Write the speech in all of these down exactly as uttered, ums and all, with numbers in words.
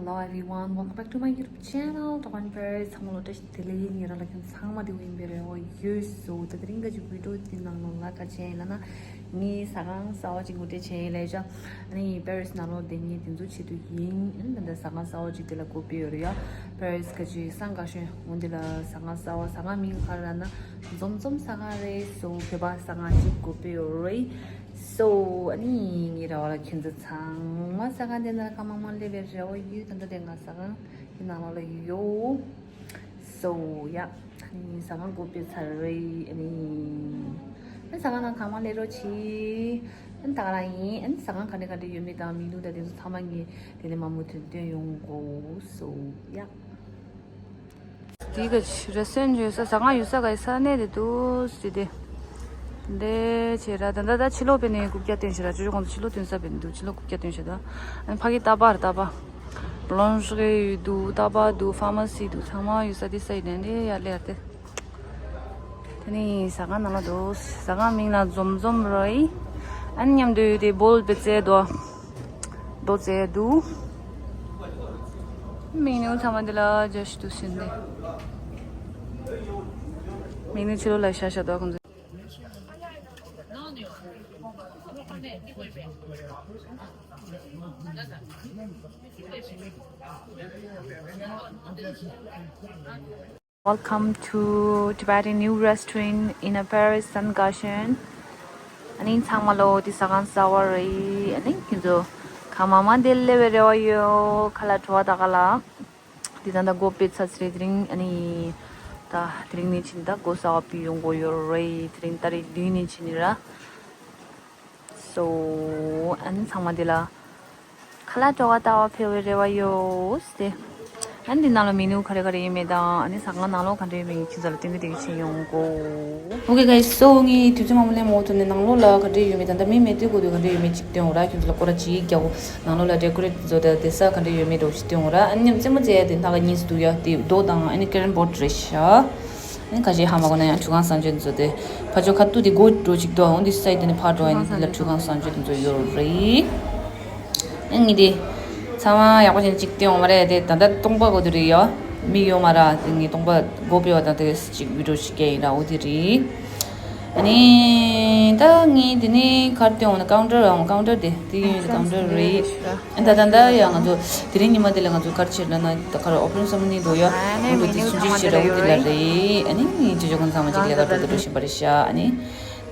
Hello everyone, welcome back to my YouTube channel. ད་གོན་པར་ཚང་མ་ལོ་བཀྲ་ཤིས་བདེ་ལེགས། ཡིན་ཉེ་རང་ལ་ཁྱོད་ཚང་མ་བདེ་པོ་ཡིན་པའི་རེ་བ་ཡོད། སོ་ད་དེ་རིང་ག་ཅིག་བི་ཌིའོ་འདི་ནང་ལོ་ལ་ག་ཅན་ཡིན་ལ་ན་ངའི་ཟ་ཁང་གསར་བ་ཅིག་ངོ་སྤྲོད་བྱས་ཡིན་ལས་ཤག་ཨ་ནི་པེ་རིས་ནང་ལོ་བསྡད་མཁན་དེ་ཚོ་ཆེད་དུ་ཡིན། ཨ་ནི་ད་ལྟ་ཟ་ཁང་གསར་བ་ཅིག་དེ་ལ་སྒོ་ཕྱེ་ཡོད་རེད་ཡ། པེ་རིས་ག་ཅིག་སན་ག་ཤོན་འོ་འདི་ལ་ཟ་ཁང་གསར་བ། ཟ་ཁང་མིང་ག་རེ་ལབ་ན་འཛོམས་འཛོམས་ཟ་ཁང་རེད། སོ་བོད་པ་ཟ་ཁང་ཅིག་སྒོ་ཕྱེ་ཡོད་རེད། སོ་ཨ་ནི་ངའི་རེ་བ་ལ་ཁྱེད་ཚོ་ཚང་མ་ཟ་ཁང་དེ་ནང་ལ་སྐར་མ་མང་སླེབས་པའི་རེ་བ་ཡོད། ད་ལྟ་དེ་ང་ཟ་ཁང་གི་ནང་ལོགས་ལ་ཡོད། སོ་ཡ། ཨ་ནི་ཟ་ཁང་སྒོ་ཕྱེ་ཚར་རེད། ཨ་ནི་ཨ་ནི་ཟ་ཁང་ནང་གང་མང་སླེབས་རོགས་གྱིས། ཨ་ནི་ད་ག་རང་ཡིན། ཨ་ནི་ཟ་ཁང་ག་འདྲ་ག་འདྲ་ཡོད་མེད་དང་མི་ནུ་དང་དེ་ཚོ་ཚང་མ་ངས་དེ་ནས་མར་མུ་མཐུད་སྟོན་ཡོང་གོ། སོ་ཡ། དེ་ག་རེ་སོན་ཡོད་ས་ཟ་ཁང་ཡོད་ས་ག་ས་གནས་དེ་འདུག་སེ་དེ། འདི་བྱས་ར་ད་ད་ད་ཕྱི་ལོགས་པའི་ནས་རྐུབ་བཀྱག་སྟོན་ཤག་ར། ཅོ་ཅོ་ཁོང་ཚོ་ཕྱི་ལོགས་སྟོན་ས་བས་འདུག་ཕྱི་ལོགས་རྐུབ་བཀྱག་སྟོན་ཤག་ད་ཨ་ནི་ཕ་གི་ཏ་པ་ར་ཏ་པ། བུ་ལོན་ཤི་ཡོད་འདུག་ཏ་པ་འདུག་ཕ་མ་སི་འདུག་ཚང་མ་ཡོད་ས་དེ་ས་ཡི་དེ་འདི་ཡར་ལེ་ཡར་ཏེ། དེ་ནི་ཟ་ཁང་ནང་ལ་འདུག་ཟ་ཁང་མིང་ལ་འཛོམས་འཛོམས་རེད། ཨ་ནི་མཉམ་དུ་ཡོད་དེ་བོལ་བེ་ཙེ་དོ། རྡོ་རྗེ་འདུག་མི་ནུ་ཚང་མ་འདི་ལ་བརྗོད་ཤིག་ཏུ་ཕྱིན་ཏེ། མི་ནུ་ཕྱི་ལོགས་ལ་ཤ་ཤ་དོ་ཁོང་ཚོ། Welcome to Tibetan new restaurant in a Paris Sun Garden. ཨ་ནི་ཚང་མ་ལོ་འདི་ཟ་ཁང་གསར་བ་རེད། ཨ་ནི་ཁྱེད་ཚོ་གང་མང་མང་འདིར་སླེབས་པའི་རེ་བ་ཡོད། ཁ་ལག་བྲོ་བ་ད་ག་ལ། འདི་ད་ལྟ་སྒོ་ཕྱེ་ཚར་ཚེ་དེ་རིང་ཨ་ནི་ད་དེ་རིང་ནས་ཕྱིན་ད་སྒོ་གསར་བ་ཕྱེ་ཡོང་གི་ཡོད་རེད། དེ་རིང་ཏ་རིག་བདུན་ནས་ཕྱིན་ནི་ར། སོ་ཨ་ནི་ཚང་མ་འདི་ལ་ཁ་ལག་བྲོ་བ་ལྟ་བ་ཕེབས་པའི་རེ་བ་ཡོད་ཟེར། ཨ་ནི་འདི་ནང་ལ་མི་ནུ་ག་རེ་ག་རེ་ཡོད་མེད་དང་ཨ་ནི་ཟ་ཁང་ནང་ལོགས་ག་འདྲ་ཡོད་མེད་ཁྱེད་ཚོ་ལ་སྟོན་གི་སྟོན་གི་བྱེད་ཡོང་གོ། Okay guys, so ངས་དུས་ཚོད་མང་པོ་ལེན་མ་ཐུབ་ནས་ནང་ལོགས་ལ་ག་འདྲ་ཡོད་མེད་དང་ད་མི་མེད་དུས་གོ་དུས་ག་འདྲ་ཡོད་མེད་ཅིག་སྟོན་འོ་ར། ཁྱེད་ཚོ་ལ་སྐོར་ར་ཅིག་རྒྱག་གོ། ནང་ལོགས་ལ་ཌེ་ཀོ་རེ་ཊི་བཟོ་དེ་དེ་ས་ག་འདྲ་ཡོད་མེད་འདྲ་བོ་ཞིག་སྟོན་འོ་ར། ཨ་ནི་རྩེད་མོ་རྩེ་ཡ་དེ་ནང་གཉིས་སུ་འདུག་ཡ་དེ་རྡོ་དང་ཨ་ནི་ཀེ་རམ་བོར་ཌི་རེད་ཤག་ཨ་ནི་ཁ་ཤས་ཧ་མ་གོ་ན་ཡང་ཁྲུས་ཁང་གསང་སྤྱོད་འདི་ཚོ་དེ་ཕར་ཕྱོགས་ཁ་ཐུག་དེ་སྒོ་འགྲོ་ཅིག་འདུག་འོ་འདི་སའི་དེ་ནས་ཕར་འགྲོ་ཡ་ནི་འདི་ལ་ཁྲུས་ཁང་གསང་སྤྱོད་འདི་ཚོ་ཡོད་རེད། ཨ་ནི་དེ་ཚང་མ་ཡག་པོ་བྱས་ཅིག་སྟོན་འོང་བ་རེད། དེ་ད་ལྟ་སྟོང་པ་གོ་དེ་རེད་ཡ། མི་ཡོད་མ་ར། དེ་ངས་སྟོང་པ་སྒོ་ཕྱེ་བ་དང་དེ་ཅིག་བི་ཌིའོ་ཅིག་བསྐྱལ་ཡིན་ར། འོ་དེ་རེད། ཨ་ནི་ད་ངས་དེ་ནས་གར་སྟོན་འོང་ན་ཀའུན་ཊར་འོང་། ཀའུན་ཊར་དེ་དེ་ཡིན་ཀའུན་ཊར་རེད། ཨ་ད་ད་ད་ཡ་ང་ཚོ་དེ་རིང་ཉི་མ་དེ་ལ་ང་ཚོ་གར་ཆེར་ན་ན་ད་གར་ཨོ་པན་སེ་རེ་མོ་ནི་འདུག་ཡ། ཨ་ནི་ང་ཚོ་དེ་མི་ནུ་ཚུན་ཆད་ཚང་མ་ཤེས་ར། འོ་དེ་ལ་རེད། ཨ་ནི་ངས་ཇོ་ཇོ་ཁོང་ཚང་མ་ཅིག་ལས་ཀ་འགྲོ་དུ་འགྲོ་བཞིན་པ་རེད་ཤག་ཨ་ནི་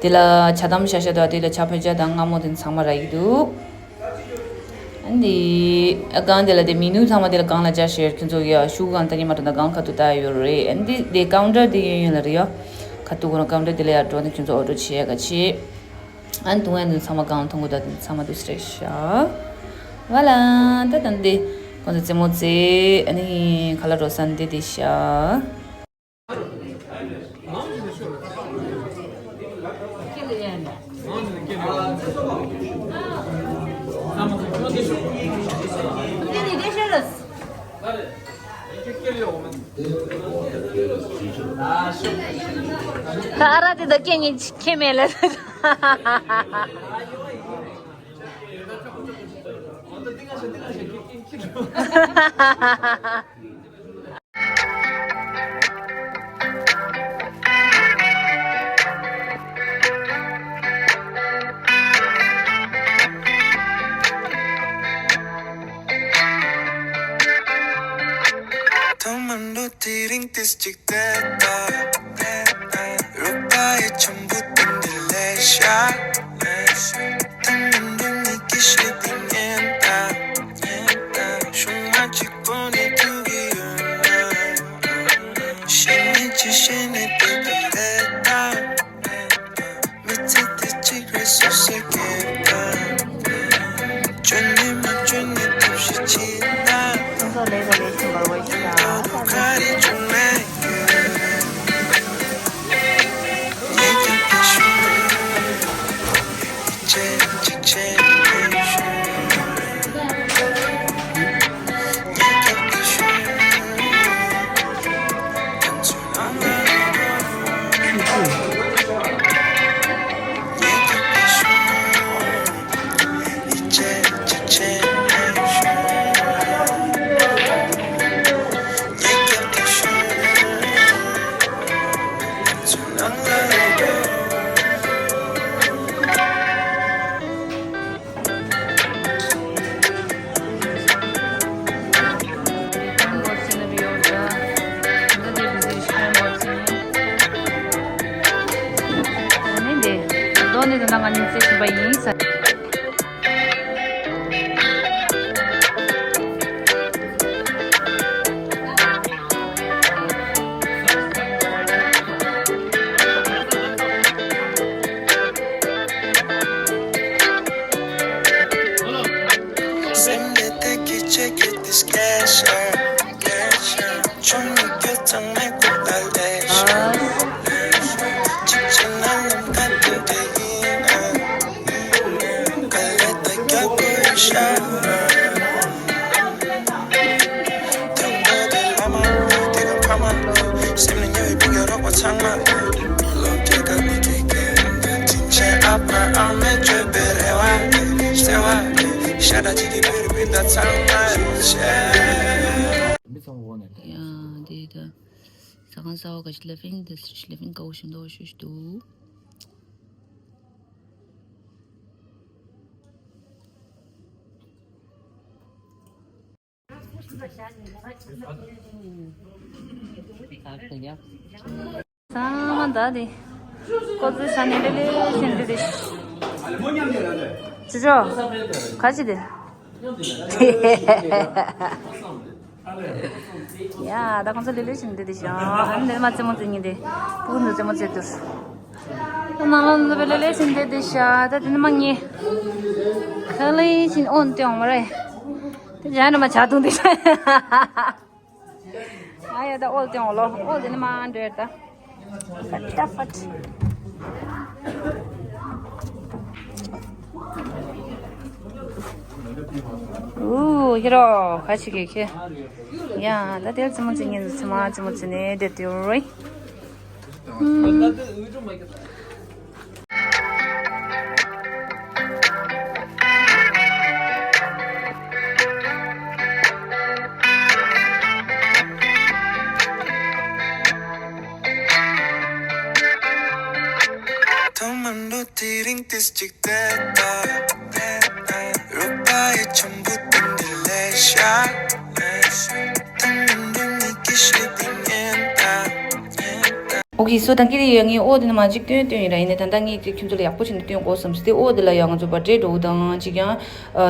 དེ་ལ་ཇ་དམ་ཤ་ཤ་དང་དེ་ལ་ཇ་ཕོད་ཇ་དང་མངར་མོ་དེ་ཚང་མ་རག་གི་འདུག་ཨ་ནི་ཨ་གང་དེ་ལ་དེ་མི་ནུ་ཚང་མ་དེ་ལ་གང་ལ་ཇ་ཤེར་ཁྱོད་ཚོ་ཡ་ཤུ་གང་ལྟ་ཉི་མ་འགྲོ་ན་གང་ཁ་ཐུག་ལྟ་ཡོད་རེད། ཨ་ནི་དེ་ཀའུན་ཊར་དེ་ཡོད་ཡོད་ལ་རེད་ཡ། ཁ་ཐུག་ཁོ་རང་ཀའུན་ཊར་དེ་ལ་ཡ་འགྲོ་ནས་ཁྱོད་ཚོ་ཨོ་ཌར་བྱེད་ཡ་ག་ཆེ། ཨ་ནི་དུང་ཨ་ནི་ཚང་མ་གང་མཐོང་གོ་ད་དེ་ཚང་མ་དུ་སི་རེད་ཤག་ང་ལ་ད་ད་འདི་ཁོང་ཚོ་རྩེད་མོ་རྩེ། ཨ་ནི་ཁ་ལག་འགྲོ་ས་འདི་དེ་ཤག་ད་ཨ་ར་དེ་ད་སྐད་ངས་ཁྱེད་མེད་ལ། ཐོག་མར་འགྲོ་དེ་རིང་ཏིས་གཅིག་བལྟས་ད། རོགས་པ་ཡི་ཆེན་པོ་དེ་འདྲ་ལས་ཤ། ཐོག་མར་འགྲོ་ནི་གི་ཤེས་དེ་ཉན་ད། ཤུང་མ་གཅིག་པོ་ནི་ཐུག་གི་ཡོད་ན། ཤེས་ནི་ཅི་ཤེས་ནི་དེ་དེ་བལྟས་ད། མི་ཚེ་འདི་གཅིག་རེད་སུ་ཞིག་གིས་ད། བཅོལ་ནི་མ་བཅོལ་ནི་ཐབས་ཤེས་བྱེད་ན། ཁོང་ཚོ་ལས་ཀ་ལས་བཞིན་པར་འོས་ཤིག་དང་། ག་རེ་བྱུང་མེད་ཀྱི། ཉེ་རྒྱུ་གི་ཤུགས་རེད། ཅེ་ཅེ་ཅེ་རེད་ཤུགས། དེ་ནང་ང་གཉིས་རྩེད་བྱིན་པ་ཡིན་ས། ཡང་འདི་ད་ཟ་ཁང་གསར་པ་ག་ཞིག་ལ་ཕིང་འདི་ལ་ཕིང་དཀར་པོ་ཞིག་འདུག་ཤོད་ཤིག་འདུག་ཚང་མ་ད་དེ་ཀོ་ཙི་ས་ནས་ལེ་ལེ་བཞིན་འདི་དེ་ཅི་ཅོ་ག་ཅི་དེ། ཡ་ད་ཁོང་ཚོ་ལེ་ལེ་བཞིན་འདི་དེ་ཞང་ཨ་ནི་མ་རྩེད་མོ་རྩེ་ཉིན་དེ་ཕྲུ་གུ་ཚོ་རྩེད་མོ་རྩེ་དུས་ནང་ལོ་འདི་ལེ་ལེ་བཞིན་འདི་དེ་ཤ་ད་དེ་ནི་མ་ངེས་ཁ་ལེ་བཞིན་ཨོན་ཏེ་འོང་མ་རེད། དེ་ཇ་ནི་མ་ཇ་འཐུང་དེ་ཤ། ཨ་ཡ་ད་ཨོལ་ཏེ་ཨོལ་ལོ་ཨོལ་ཏེ་ནི་མ་འདྲེར་ད། ཕ་ཏ་ཕ་ཏ། ཨུ་ཧི་རོ་ཁ་ཆི་གེ་ཁེ། ཡ་ད་དེར་ཙི་མོ་ཙི་ཉིན་ཙི་མ་ཙི་མོ་ཙི་ནས་དེ་དེ་རོ། ཐོག་མ་འགྲོ་དེ་རིང་ཏིས་ཅིག་བལྟས་ད། རོགས་པ་ཡི་ཆུན་པོ་དེ་འདྲ་ལས་ཤ། ཐོག་མ་འགྲོ་ནི་ཀི་ཤེས་དེ་ཉན་ད། ཨོ་ཁེ་སོ་ད་གི་རེ་ཡོད། ངས་ཨོ་དེ་ནི་མ་གཅིག་སྟོན་སྟོན་ཡིན་ར། ཡིན་ནའི་ད་ལྟ་ངས་དེ་ཁྱོད་ཚོ་ལ་ཡག་པོ་བྱས་ནས་སྟོན་དགོས་བསམ་སོང་། དེ་ཨོ་དེ་ལ་ཡང་ང་ཚོ་བར་ཌེ་འགྲོ་དང་གཅིག་ཡང་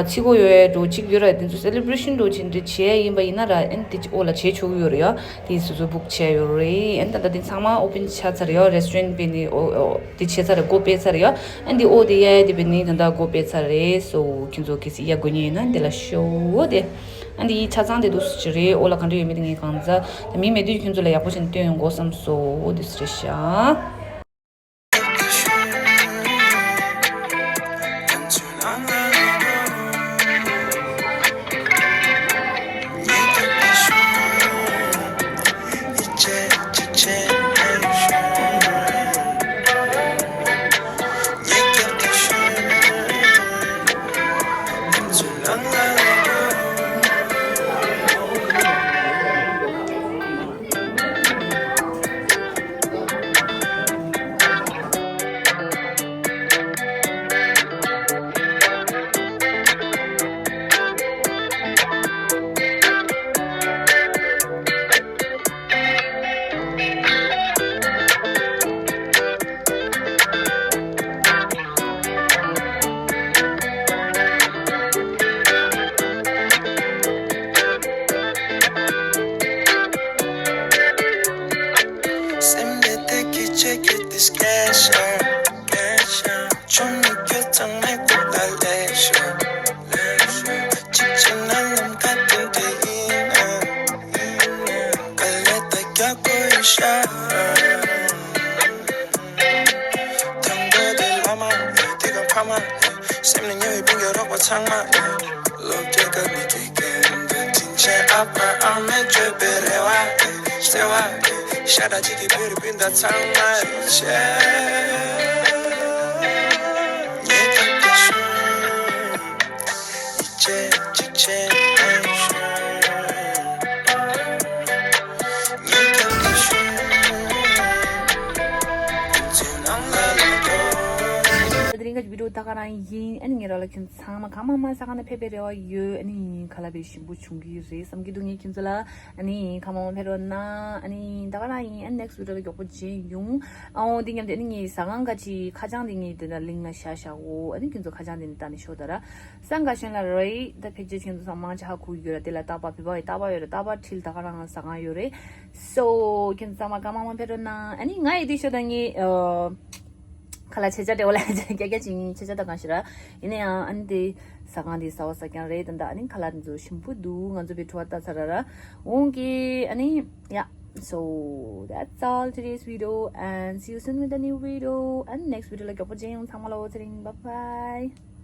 ཚིག་གོ་ཡོད་འགྲོ་གཅིག་ཡོད་ར། དེ་ཚོ་སེ་ལེ་བྷ་རེ་ཤན་འགྲོ་བྱས་འདི་བྱས་ཡིན་པ་ཡིན་ན་ར། ཨན་དེ་ཨོ་ལ་བྱས་ཆོག་གི་ཡོད་ར་ཡ། དེ་སོ་སོ་བུག་བྱས་ཡོད་རེད། ཨན་ད་ལྟ་དེ་ཚང་མ་ཨོ་པན་ཆགས་ཚར་ཡ། རེ་སི་ཊོ་རན་པས་ནི་ཨོ་ཨོ་དེ་བྱས་ཚར་རེད། སྒོ་ཕྱེ་ཚར་ཡ། ཨན་དེ་ཨོ་དེ་ཡ་ཡ་དེ་པས་ནི་ད་ལྟ་སྒོ་ཕྱེ་ཚར་རེད། སོ་ཁྱོད་ཚོ་གལ་སྲིད་ཡ་དགོས་ཉེན་ཡོད་ན་དེ་ལ་ཤོག་དེ། ཨ་འདི་ཆ་ཚང་དེ་འདུག་སེ་རེད། ཨོ་ལ་ག་འདྲ་ཡོད་མེད་དེ་ངས་གང་ཟ། ད་མི་མེད་དུས་ཁྱོད་ཚོ་ལ་ཡག་པོ་བྱས་ནས་སྟོན་ཡོང་དགོས་བསམ་སོང་། ཨོ་འདུག་སེ་རེད་ཤག་སེམས་དེ་དེ་གི་ཆེ་གི་དེ་སྐད་ཤར། ཆུང་མི་སྐྱོ་ཚང་མའི་ཁོག་ལ་ལས་ཤོར། གཅིག་བྱས་ན་ལམ་ཁ་དེ་འདྲ་ཡིན་ན། དཀའ་ལས་ད་རྒྱག་དགོས་ཡིན་ཤག་དང་པོ་དེ་བླ་མ། དེ་ག་ཕ་མ། སེམས་ནས་ཉེ་བའི་སྤུན་ཀྱག་རོགས་པ་ཚང་མ། སློབ་གྲྭའི་སྐབས་ནས་དགེ་རྒན་དང་དྲིན་ཆེན་ཨ་ཕ་ཨ་མས་བཅོལ་བའི་རེ་བ་དེ། བརྩེ་བ་དེ། ཤ་ཁྲག་གཅིག་གི་བོད་རིགས་སྤུན་ཟླ་ཚང་མ་ཡི་ཆེད། ངས་ཐུགས་ཀྱི་ཞུ། ཡིད་ཆེས་གཅིག་བྱས་ཨེ་ཞུ། ངས་ཐུགས་ཀྱི་ཞུ། ཁོང་ཚོའི་ནང་ལ་ལོག་འགྲོ། ད་ག་རང་ཡིན། ཨ་ནི་ངེད་རང་ལ་ཁྱོད་ཚང་མ་གང་མང་མང་ཟ་ཁང་ནང་ཕེབས་པའི་རེ་བ་ཡོད། ཨ་ནི་ཁ་ལག་དཔེ་ཞིམ་པོ་བྱུང་གི་རེད་བསམ་གྱི་འདུག་ངས་ཁྱོད་ཚོ་ལ། ཨ་ནི་གང་མང་མང་ཕེབས་རོགས་གནང་། ཨ་ནི་ད་ག་རང་ཡིན། ཨ་ནི་next video་ལ་མགྱོགས་པོ་མཇལ་ཡོང་། ཨའོ་འདི་མཉམ་དུ་ཨ་ནི་ངའི་ཟ་ཁང་ག་ཅི་ཁ་བྱང་འདི་ངས་འདི་ན་link་ལ་བཞག་བཞག་འོ། ཨ་ནི་ཁྱོད་ཚོ་ཁ་བྱང་འདི་ནས་ལྟ་ནས་ཤོག་ད་ར། སང་ག་ཤོན་ལ་རེད། ད་ཕལ་ཆེར་ཁྱོད་ཚོ་ཚང་མ་ཅི་ཧ་གོ་ཡོད་ར། དེ་ལ་རྟག་པར་བོད་པ་ཡི་རྟག་པར་ཡོད་ར། རྟག་པར་ཁྲིད་ད་ག་རང་ཟ་ཁང་ཡོད་རེད། So་ཁྱོད་ཚོ་ཚང་མ་གང་མང་མང་ཕེབས་རོགས་གནང་། ཨ་ནི་ང་ཡི་དེ་ཤོད་ད་ངས་ཨ། ཁ་ལག་ཆེ་ཆ་འདྲ་བོ་ལ་རྒྱ་རྒྱ་ཅིག་ཆེ་ཆ་ད་གང་ཞིག་ར། ཡིན་ན་ཡང་ཨ་ནི་དེ་ཟ་ཁང་དེ་ཟ་བ་ཟ་རྐྱང་རེད། ད་ད་ཨ་ནི་ཁ་ལག་དེ་ཚོ་ཞིམ་པོ་འདུག་ང་ཚོ་བི་ཁྲོ་བ་ལྟ་ཚར་ར་ར། འོང་གི་ཨ་ནི། Yeah, so that's all today's video and see you soon with a new video and next video་ལ་མགྱོགས་པོ་མཇལ་ཡོང་། ཚང་མ་ལ་འོ་ཚེ་རིང་། Bye bye.